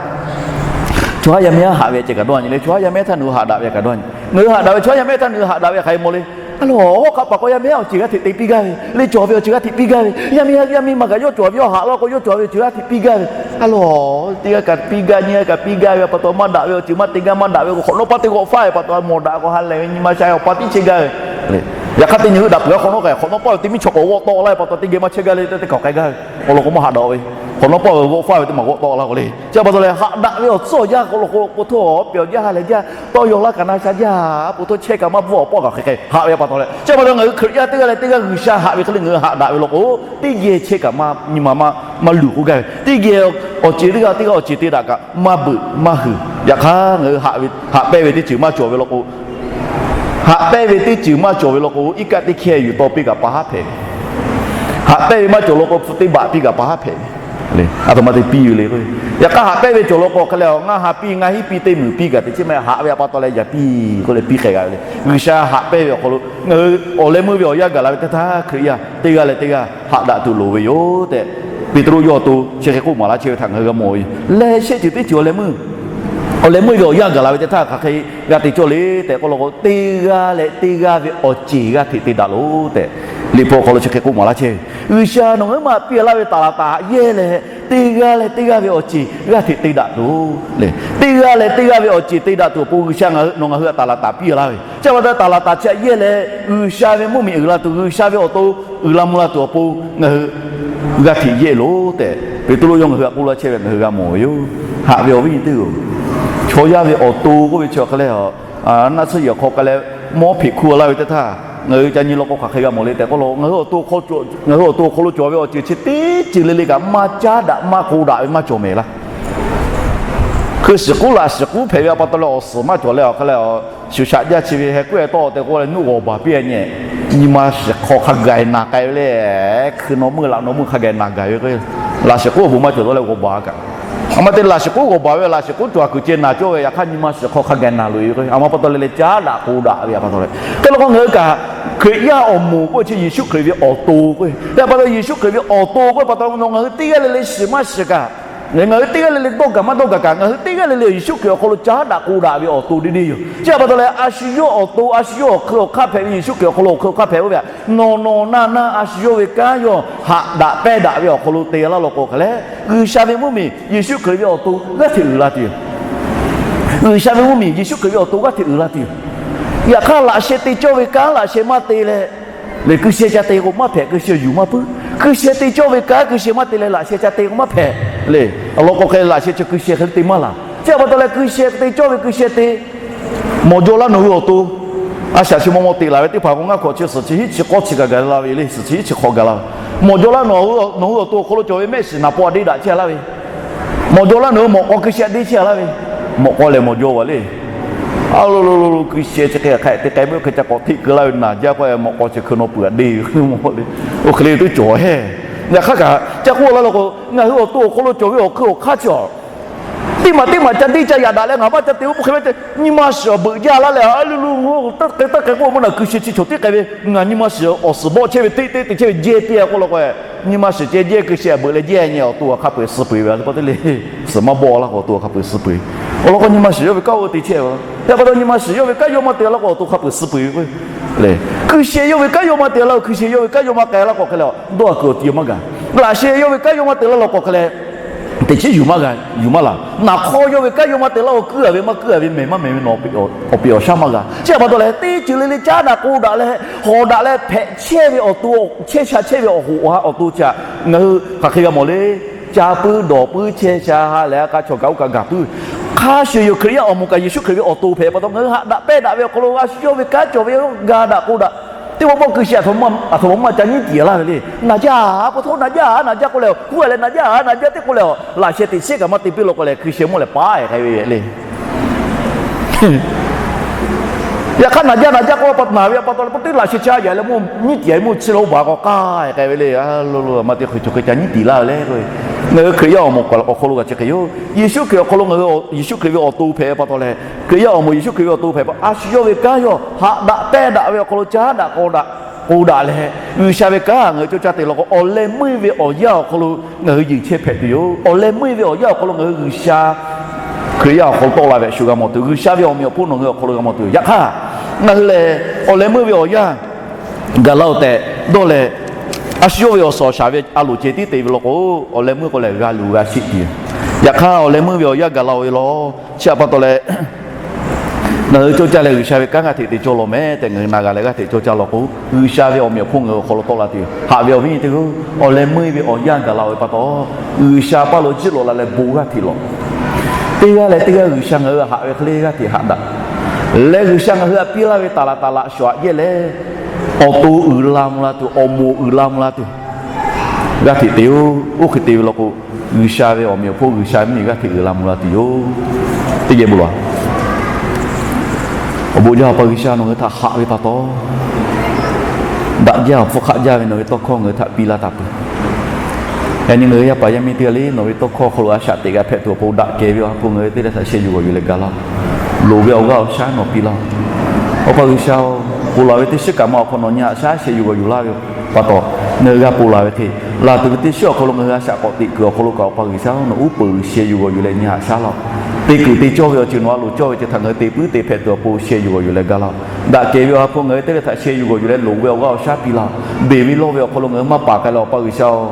chaw haˉ yaˇ miˇ haˉ haꞈ ve ceh kaꞈ dawˇ nyi le. Chaw haˉ yaˇ miˇ haˉ htaˇ nawˬ hui haꞈ daꞈ ve kaꞈ dawˇ nyi. Ngaˬ hui haꞈ daꞈ ve, chaw haˉ yaˇ miˇ haˉ htaˇ nawˬ hui haꞈ daꞈ ve hk'aˬ hk'e mawˬ le. A loˬ, hawˉ hk'aˆ paˍ k'aw yaˇ miˇ haˉ awˬ ceuˬ g'aˇ hteꞈ te piˇ gaˇ ve, le cawˬ ve awˬ ceuˬ g'aˇ hteꞈ piˇ gaˇ ve, yaˇ miˇ yaˇ miˇ ma kaꞈ yawˇ cawˬ ve yawˇ haꞈ laˇ k'o yawˇ cawˬ ve awˬ ceuˬ g'aˇ hteꞈ piˇ gaˇ ve. A loˬ, teˇ g'aˇ kaꞈ piˇ gaˇ nyi g'aˇ kaꞈ piˇ gaˇ ve a pa taw maˇ daꞈ ve awˬ ceuˬ maˇ te gaˇ maˇ daꞈ ve k'o hk'awꞈ nawˉ paˇ teˇ g'awˆ faˉ ve pa taw mawˬ daꞈ k'o ha lehˬ ve nyi ma sha awˬ pa tiˉ chehˇ gaˇ ve. Yaꞈ hk'aˇ teˇ nyi hui daꞈ peuˬ-a hk'awꞈ nawˉ k'ai, hk'awꞈ nawˉ paˇ ve teˇ miˉ chaw k'awꞈ g'awˆ tawˆ laˇ ve pa taw, teˇ geh maˇ chehˇ gaˇ le tehꞈ teˇ kaˬ k'ai gaˇ ve awˬ lawn k'o, maˇ haꞈ daꞈ ve. Hk'awꞈ nawˉ paˇ ve g'awˆ faˇ ve teˇ maˬ g'awˆ tawˆ laˇ k'o le. Chi pa taw leh haꞈ daꞈ ve awˬ tcuhˉ awˬ yanˇ k'o, law k'o po htaˇ awˬ pehꞈ awˬ jaˇ ha lehˬ jaˇ, tawˇ yaw laˇ kaꞈ na sha jaˇ, po htaˇ chehˇ kaꞈ maˇ bvuhˇ awˬ pawˆ kaꞈ hk'e hk'e haꞈ ve pa taw leh. Chi pa taw ngaˬ hui Hkriꞈ yaˇ teˇ g'aˇ leh teˇ g'aˇ G'uiˬsha haꞈ ve hk'e le, ngaˬ hui haꞈ daꞈ ve law k'o, teˇ geh chehˇ kaꞈ maˇ nyi ma maˇ maˇ luˬ k'oˆ gaˇ ve, teˇ geh awˬ ceˬ teˇ g'aˇ teˇ g'aˇ awˬ ceˬ te daꞈ kaꞈ maˇ beuꞈ maˇ huiˍ. Yaꞈ hk'aˇ ngaˬ hui haꞈ ve, haꞈ pehnˇ ve teˇ ceuˬ maˇ cawˬ ve law k'o, haꞈ pehnˇ ve teˇ ceuˬ maˇ cawˬ ve law k'o, iˉ kaˆ teˇ hkehˇ yuˬ taw piˇ kaꞈ pa haˉ hpehꞈ ve. Haꞈ pehnˇ ve maˇ cawˬ law k'o, hpu teˇ baꞈ piˇ kaꞈ pa haˉ hpehꞈ ve. Aˬ htoꞈ ma te piˇ ve le k'o, yaꞈ hk'aˇ haꞈ pehnˇ ve cawˬ law k'o hk'e leh, ngaˇ ha piˇ ngaˇ hinˉ piˇ teˇ meunˍ piˇ kaꞈ te chehˇ maˇ haꞈ ve pa taw leh, yaꞈ piˇ k'oˆ leh piˇ k'ai g'a ve le. G'uiˬsha haꞈ pehnˇ ve awˬ hk'aw lo ngaˬ hui awˬ leh meuˇ ve awˬ yanˇ gaˬ la ve teˇ htaˇ, Hkriꞈ yaˇ teˇ g'aˇ leh teˇ g'aˇ haꞈ daꞈ tuˬ loˍ ve yoˬ tehꞈ, Peˍtruˆ yawˇ awˬ to chi hk'e k'oˆ maˍ laˇ chehˇ ve htaꞈ ngaˬ hui g'a mawˬ ve yoˬ. Leh shehˆ ceuˬ teˇ ceuˬ awˬ leh meuˇ, awˬ leh meuˇ ve awˬ yanˇ gaˬ la ve teˇ htaˇ hk'aˬ hk'e g'a te cawˇ le tehꞈ k'oˆ law k'o, teˇ g'aˇ leh teˇ g'aˇ ve awˬ ceˬ g'aˇ hteꞈ te daꞈ loˬ tehꞈ, Liꞈ hpu awˬ hk'aw lo chi hk'e k'oˆ maˍ laˇ chehˇ ve. G'uiˬsha nawˬ ngaˬ hui maˇ piˇ laˇ ve taˍlaˍtaˍ haꞈ yehˇ leh, teˇ g'aˇ leh teˇ g'aˇ ve awˬ ceˬ g'aˇ hteꞈ te daꞈ tuˬ le. Teˇ g'aˇ leh teˇ g'aˇ ve awˬ ceˬ te daꞈ tuˬ awˬ pon G'uiˬsha ngaˬ hui nawˬ ngaˬ hui htaꞈ taˍlaˍtaˍ piˇ laˇ ve. Chi pa taw taˍlaˍtaˍ chi haꞈ yehˇ leh, G'uiˬsha ve mvuhˇmiˬ uiˍ la tuˬ, G'uiˬsha ve awˬ to uiˍ la mvuh la tuˬ awˬ pon ngaˬ hui g'aˇ hteꞈ yehˇ loˬ tehꞈ, Peˍtruˆ yawˇ ngaˬ hui htaꞈ k'oˆ laˇ chehˇ ve ngaˬ hui g'a mawˬ ve yoˬ. Haꞈ ve awˬ viˉ nyi teˇ-oˬ, chaw yaˇ ve awˬ to k'oˆ ve chi awˬ hk'e leh, naˆ tsuhˇ yehˬ awˬ hk'aw k'ai leh mawˇ hpeꞈ hkuˇ laˇ ve teˇ htaˇ, ngaˬ hui ca nyi law k'o hk'aˬ hk'e g'a mawˬ le tehꞈ k'oˆ law, ngaˬ hui awˬ to hk'aw lo cawˬ ve awˬ ceuˬ chi teˇ ceuˬ le le kaꞈ maˇ caˉ daꞈ maˇ k'oˆ daꞈ ve maˇ cawˬ mehˍ laˇ. Hkui shiˍ k'uˉ laꞈ shiˍ k'uˉ hpehꞈ ve pa taw leh awˬ suhˍ maˇ cawˬ leh awˬ hk'e leh, shuˍ shaꞈ jaˇ chi ve heh k'oˆ-e tawˆ tehꞈ k'oˆ leh nuˆ g'awˬ baˬ piˇ-a nyi, nyi ma shiˍ hk'aw hk'a gaˬ naˬ k'ai ve le. Hkui naw meuˇ laꞈ naw meuˇ hk'a gaˬ naˬ gaˬ ve k'o, laꞈ shiˍ k'uˉ awˬ bon maˇ cawˬ tawˆ leh g'awˬ baˬ kaꞈ, a ma te laꞈ shiˍ k'uˉ g'awˬ baˬ ve laꞈ shiˍ k'uˉ cawˬ a kuiˬ ceh naˬ cawˇ ve, yaꞈ hk'aˇ nyi ma shiˍ hk'aw hk'a gaˬ naˬ loꞈ-e ve k'o, a ma pa taw leh leh caˉ daꞈ k'oˆ daꞈ ve pa taw leh, te law k'o ngaˬ hui kaꞈ Hkriꞈ yaˇ awˬ moˍ k'oˆ chi Yeˍsuˆ Hkriꞈ ve awˬ to k'o, te pa taw Yeˍsuˆ Hkriꞈ ve awˬ to k'oˆ pa taw nawˬ ngaˬ hui teˇ g'aˇ le le shiˍ maˇ shiˍ kaꞈ, ngaˬ hui teˇ g'aˇ le le dawˇ gaˬ maˇ dawˇ gaˬ kaꞈ, ngaˬ hui teˇ g'aˇ le le Yeˍsuˆ Hkriꞈ awˬ hk'aw lo caˉ daꞈ k'oˆ daꞈ ve awˬ to deˇ deˇ yoˬ. Chi pa taw leh a shu yawˇ awˬ to, a shu yawˇ awˬ hk'eun awˬ hk'aˇ hpehꞈ ve, Yeˍsuˆ Hkriꞈ awˬ hk'aw lo awˬ hk'eun awˬ hk'aˇ hpehꞈ oˇ ve htaꞈ nawˬ nawˬ naˇ naˇ a shu yawˇ ve kanˉ yawˇ haꞈ daꞈ pehnˇ daꞈ ve awˬ hk'aw lo te laˇ law k'o hk'e leh, G'uiˬsha ve mvuhˇmiˬ Yeˍsuˆ Hkriꞈ ve awˬ to g'aˇ hteꞈ uiˍ la tuˬ yoˬ. G'uiˬsha ve mvuhˇmiˬ Yeˍsuˆ Hkriꞈ ve awˬ to g'aˇ hteꞈ uiˍ la tuˬ yoˬ. Yaꞈ hk'aˇ laꞈ sheh te cawˇ ve kanˉ laꞈ sheh maˇ te leh, lehˬ kui sheh ca te k'o maˇ hpehꞈ, kui sheh yuˬ maˇ puiˉ. Kui sheh te cawˇ ve kanˉ kui sheh maˇ te leh laꞈ sheh ca te k'o maˇ hpehꞈ le. Awˬ lawn k'o hk'e laꞈ sheh chi kui sheh hk'e te maˇ laˬ. Chi pa taw leh kui sheh te cawˇ ve kui sheh te, mawˬ jaw laˇ nawˬ hui awˬ to. A shaꞈ chi maw maw teꞈ laˬ ve teˇ hpaˍ k'o ngaˇ hkawꞈ chi suhˍ chi hiˉ chi k'awˇ chi kaꞈ gaˬ la ve le, suhˍ chi hiˉ chi hk'awꞈ gaˬ la ve. Mawˬ jaw laˇ nawˬ hui awˬ to awˬ hk'aw lo cawˬ ve mehˆ shiˍ naˍ paw a deˇ daꞈ chehˇ laˇ ve, mawˬ jaw laˇ nawˬ hui mawꞈ k'aw kui sheh a deˇ chehˇ laˇ ve, mawꞈ k'aw lehˬ mawˬ jaw vaˬ le. A lo lo lo lo kui sheh chi hk'e hk'a te k'ai ve hk'e ca k'awꞈ hteˆ keu laˇ ve naˬ jaˇ k'o, mawꞈ k'aw chi hk'e naw peuˬ a deˇ ve maw le. Oˇ hk'e le tuˉ cawˬ hehˉ. Yaꞈ hk'aˇ kaꞈ ca k'oˆ laˇ law k'o, ngaˬ hui awˬ to awˬ hk'aw lo cawˬ ve awˬ hk'eun awˬ hk'aˇ chi a teˇ maˬ teˇ maˬ ca deˇ ca yaꞈ daꞈ leh ngaˬ maˇ ca te oˇ hk'e ve, nyi ma shiˍ awˬ beuꞈ jaˇ laˇ leh, a lo lo lo, taˇ k'ai taˇ k'ai k'oˆ maˇ naˬ, kui sheh chi cawˬ tiˉ k'ai ve, ngaˬ nyi ma shiˍ awˬ suhˍ bawˆ chehˇ ve teˇ teˇ te chehˇ ve jehˇ piˇ-a k'oˆ law k'o, nyi ma shiˍ ceh jehˇ kui sheh awˬ beuꞈ leh jehˇ nyi awˬ to hk'a peu-eˬ suh peuˬ ve pa taw le. Suhˍ maˇ bawˆ laˇ k'o awˬ to hk'a peu-eˬ suh peuˬ. Awˬ lawn k'o nyi ma shiˍ yawˇ ve kanˉ oˇ te chehˇ ve, pa taw nyi ma shiˍ yawˇ ve kanˉ yawˇ maˇ te laˇ k'o awˬ to hk'a peu-eˬ suh peuˬ ve k'o, lehˬ kui sheh yawˇ ve kanˉ yawˇ maˇ te laˇ k'o, kui sheh yawˇ ve kanˉ yawˇ maˇ k'ai laˇ k'o hk'e leh, dawˇ a kuiˬ awˬ ti maˇ gaˬ. Laꞈ sheh yawˇ ve kanˉ yawˇ maˇ te laˇ law k'o hk'e leh, teꞈ chiˉ yuˬ maˇ g'a, yuˬ maˇ laˬ. Naˍ hk'awˇ yawˇ ve kanˉ yawˇ maˇ te laˇ k'o, kuiˉ a ve maˇ kuiˉ a ve, mehˬ maˇ mehˬ ve, awˬ peꞈ awˬ shaˉ maˇ g'a. Chi pa taw leh teˇ ceuˬ le le caˉ daꞈ k'oˆ daꞈ leh, hawˍ daꞈ leh hpehꞈ chehˇ ve awˬ to, chehˇ sha chehˇ ve awˬ hoꞈ awˬ ha awˬ to chi htaꞈ ngaˬ hui hk'aˬ hk'e g'a mawˬ le. Ca puiˉ dawˬ puiˉ chehˇ sha ha lehˬ, a k'a chaw kaꞈ oˇ kaꞈ gaˬ puiˉ. Hk'a shuˍ yoˬ, Hkriꞈ yaˇ awˬ moˍ kaꞈ Yeˍsuˆ Hkriꞈ ve awˬ to hpehꞈ pa taw ngaˬ hui haꞈ daꞈ pehnˇ daꞈ ve awˬ hk'aw lo a shu yawˇ ve kanˉ cawˬ ve g'a daꞈ k'oˆ daꞈ. Teˇ pawˆ pawˆ kui sheh aˬ htoꞈ ma maˇ ca nyiˉ tiˍ laˇ ve le. Naˬ jaˇ, a pa taw naˬ jaˇ, naˬ jaˇ k'oˆ leh, huˉ a leh naˬ jaˇ, naˬ jaˇ teˇ k'oˆ leh, laꞈ sheh teꞈ chiˉ kaꞈ maˇ te piˇ law k'o leh, kui sheh mawˇ leh paˉ-e k'ai ve le. Yaꞈ hk'aˇ naˬ jaˇ naˬ jaˇ k'oˆ pa naˬ ve pa taw leh, pawˆ teˇ laꞈ sheh caˇ yaꞈ leh mawˇ nyiˉ tiˍ a ve mawˇ chi la oˇ baˬ k'aw k'ai k'ai ve le. A lo lo, a ma te hkui chaw hk'e ca nyiˉ tiˍ laˇ ve le k'o, ngaˬ hui Hkriꞈ yaˇ awˬ moˍ awˬ hk'aw lo kaꞈ chi hk'e yoˬ. Yeˍsuˆ Hkriꞈ awˬ hk'aw lo ngaˬ hui Yeˍsuˆ Hkriꞈ ve awˬ to hpehꞈ pa taw leh, Hkriꞈ yaˇ awˬ moˍ Yeˍsuˆ Hkriꞈ ve awˬ to hpehꞈ pa taw, a shu yawˇ ve kanˉ yawˇ haꞈ daꞈ pehnˇ daꞈ ve awˬ hk'aw lo caˉ daꞈ k'aw daꞈ k'oˆ daꞈ leh, G'uiˬsha ve kanˉ ngaˬ hui cawˇ caˇ te law k'o, awˬ leh meuˇ ve awˬ yanˇ awˬ hk'aw lo ngaˬ hui yeˬ chehˇ hpehꞈ tuˬ yoˬ. Awˬ leh meuˇ ve awˬ yanˇ awˬ hk'aw lo ngaˬ hui G'uiˬsha Hkriꞈ yaˇ awˬ hk'aw lo tawˆ la ve a shu g'a mawˬ tuˬ, G'uiˬsha ve awˬ meꞈ awˬ hponˇ nawˬ hui awˬ hk'aw lo g'a mawˬ tuˬ. Yaꞈ hk'aˇ, ngaˬ hui lehˬ awˬ leh meuˇ ve awˬ yanˇ gaˬ la-oˬ tehꞈ dawˇ leh, a shu yawˇ ve awˬ suhˍ awˬ shaˍ ve a loˍ ceh tiˉ te ve law k'o, awˬ leh meuˇ k'o lehˬ g'a luˬ g'a sheˆ tuˬ yoˬ. Yaꞈ hk'aˇ, awˬ leh meuˇ ve awˬ yanˇ gaˬ la-oˬ ve law. Chi htaꞈ pa taw leh, Ngaˬ hui cawˇ caˇ leh G'uiˬsha ve kanˉ g'aˇ hteꞈ te cawˇ law meh tehꞈ ngaˬ hui na g'a leh g'aˇ hteꞈ cawˇ caˇ law k'o, G'uiˬsha ve awˬ meꞈ awˬ hponˇ ngaˬ hui awˬ hk'aw lo tawˆ la tuˬ yoˬ. Haꞈ ve awˬ viˉ awˬ nyi teˇ hpaˍ-oˬ, awˬ leh meuˇ ve awˬ yanˇ gaˬ la-oˬ ve pa taw, G'uiˬsha paˇ lo jiˇ lawꞈ la leh bon g'aˇ hteꞈ lawꞈ. Teˇ g'aˇ leh teˇ g'aˇ G'uiˬsha ngaˬ hui haꞈ ve hk'e le g'aˇ hteꞈ haꞈ daꞈ leh, G'uiˬsha ngaˬ hui htaꞈ piˇ laˇ ve taˍ laꞈ taˍ laꞈ shuˍ aꞈ yehˇ leh, awˬ to uiˍ la mvuh la tuˬ, awˬ moˍ uiˍ la mvuh la tuˬ, g'aˇ hteꞈ te-oˬ. Oˇ hk'e te ve law k'o, G'uiˬsha ve awˬ meꞈ awˬ hponˇ G'uiˬsha ve mvuhˇmiˬ g'aˇ hteꞈ uiˍ la mvuh la tuˬ yoˬ. Teˇ geh bon lawˬ. Awˬ bon jaˇ Awˬ pa G'uiˬsha, nawˬ hui htaꞈ haꞈ ve pa taw, daꞈ jaˇ awˬ hpfuhˇ hk'aˆ jaˇ ve nawˬ ve tawˇ hkawˇ ngaˬ hui htaꞈ piˇ laˇ taˍ peuˬ. Yaꞈ nyi ngaˬ hui yaˇ paˍ yaˇ miˇ teˇ g'aˇ le nawˬ ve tawˇ hkawˇ awˬ hk'aw lo a shaꞈ teꞈ g'a hpehꞈ tuˬ awˬ pon daꞈ kehˬ ve awˬ ha hpu ngaˬ hui teˇ g'aˇ htaꞈ sheh yuˬ g'awˬ yuˬ leh gaˬ laˇ. Loˍ ve awˬ g'aˇ awˬ shaˉ nawˬ piˇ laˇ. Awˬ pa G'uiˬsha-oˬ, ponˬ laˬ ve teˇ shiˉ kaꞈ ma awˬ hk'aw nawˬ nyi haꞈ shaˉ sheh yuˬ g'awˬ yuˬ laˇ ve pa taw, ngaˬ hui g'a ponˬ laˬ ve hk'e, laˬ tuˬ ve teˇ shiˉ awˬ hk'aw lo ngaˬ hui a shaꞈ k'awꞈ teꞈ kuiˬ awˬ hk'aw lo kaꞈ Awˬ pa G'uiˬsha-oˬ, nawˬ uˉ peunˍ sheh yuˬ g'awˬ yuˬ leh nyi haꞈ shaˉ laˇ. Te kuiˬ te cawˇ ve awˬ ceuˬ nawˬ a loˍ cawˇ ve ceuˬ htaꞈ ngaˬ hui te puiˉ te hpehꞈ tuˬ awˬ pon sheh yuˬ g'awˬ yuˬ leh gaˬ laˇ. Daꞈ kehˬ ve awˬ ha hpu ngaˬ hui teˇ g'aˇ htaꞈ sheh yuˬ g'awˬ yuˬ leh loˍ ve awˬ g'aˇ awˬ shaˉ piˇ laˇ. Beˬ ve lawˇ ve awˬ hk'aw lo ngaˬ hui maˇ paˍ k'ai leh Awˬ pa G'uiˬsha-oˬ,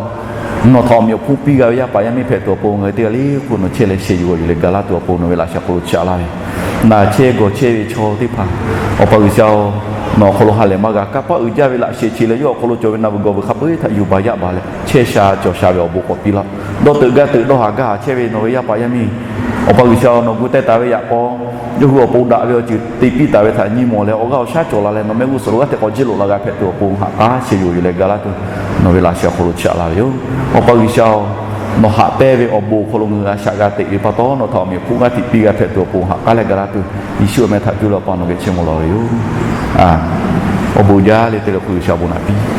nawˬ htaꞈ awˬ meꞈ awˬ hponˇ piˇ g'a ve yaˇ paˍ yaˇ miˇ hpehꞈ tuˬ awˬ pon ngaˬ hui teˇ g'aˇ le k'oˆ nawˬ chehˇ leh sheh yuˬ g'awˬ yuˬ leh gaˬ laˇ tuˬ awˬ pon nawˬ ve laꞈ sheh awˬ hk'aw lo chaꞈ laˇ ve, naˬ chehˇ gawˬ chehˇ ve chaw teˇ hpaˍ, Awˬ pa G'uiˬsha-oˬ, nawˬ awˬ hk'aw lo ha lehˬ maˇ g'a. Kanˇ paˆ uiˍ jaˇ ve laꞈ sheh che leh yawˇ awˬ hk'aw lo cawˬ ve naˬ vuiˬ gawˬ vuiˬ hk'a peu-eˬ htaꞈ yuˬ baˬ yaˆ baˬ leh chehˇ sha cawˬ sha ve awˬ bon k'awꞈ piˇ laˇ. Dawˇ teuꞈ gaˇ teuꞈ dawˇ haˍ gaˇ haˍ chehˇ ve nawˬ ve yaˇ paˍ yaˇ miˇ, Awˬ pa G'uiˬsha-oˬ, nawˬ gu teh taˍ ve yaꞈ k'aw, yawˇ hui awˬ pon daꞈ ve awˬ ceuˬ te piˇ taˍ ve htaꞈ nyi mawˬ leh awˬ g'aˇ awˬ shaˉ cawˬ la leh nawˬ mehˆ g'uˇ suhˍ lo g'aˇ hteꞈ k'awꞈ jiˇ loꞈ la g'a hpehꞈ tuˬ awˬ pon haꞈ k'aˉ sheh yuˬ g'awˬ yuˬ leh gaˬ laˇ tuˬ, nawˬ ve laꞈ sheh awˬ hk'aw lo chaꞈ laˇ ve yoˬ. Awˬ pa G'uiˬsha-oˬ, nawˬ haꞈ pehnˇ ve awˬ bon awˬ hk'aw lo ngaˬ hui a shaꞈ g'a teꞈ ve pa taw, nawˬ htaꞈ awˬ meꞈ awˬ hponˇ g'aˇ hteꞈ piˇ g'a hpehꞈ tuˬ awˬ pon haꞈ k'aˉ leh gaˬ laˇ tuˬ, Yeˍsuˆ awˬ meh htaꞈ cuˇ leh Awˬ pa nawˬ geh chehˇ mawˬ laˬ ve yoˬ. Awˬ bon jaˇ leh te leh hk'u G'uiˬsha awˬ bon naꞈ piˇ